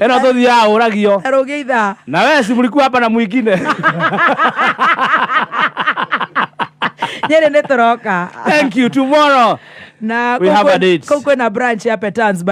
Ĩno tũthiaga ũragio. Rũgĩ ithaa. Na we si mlikuwa hapa na mwingine. Nyĩrĩ nĩ tũroka. Thank you. Tomorrow Na we have a date. kũu kwĩna branch ya Petans.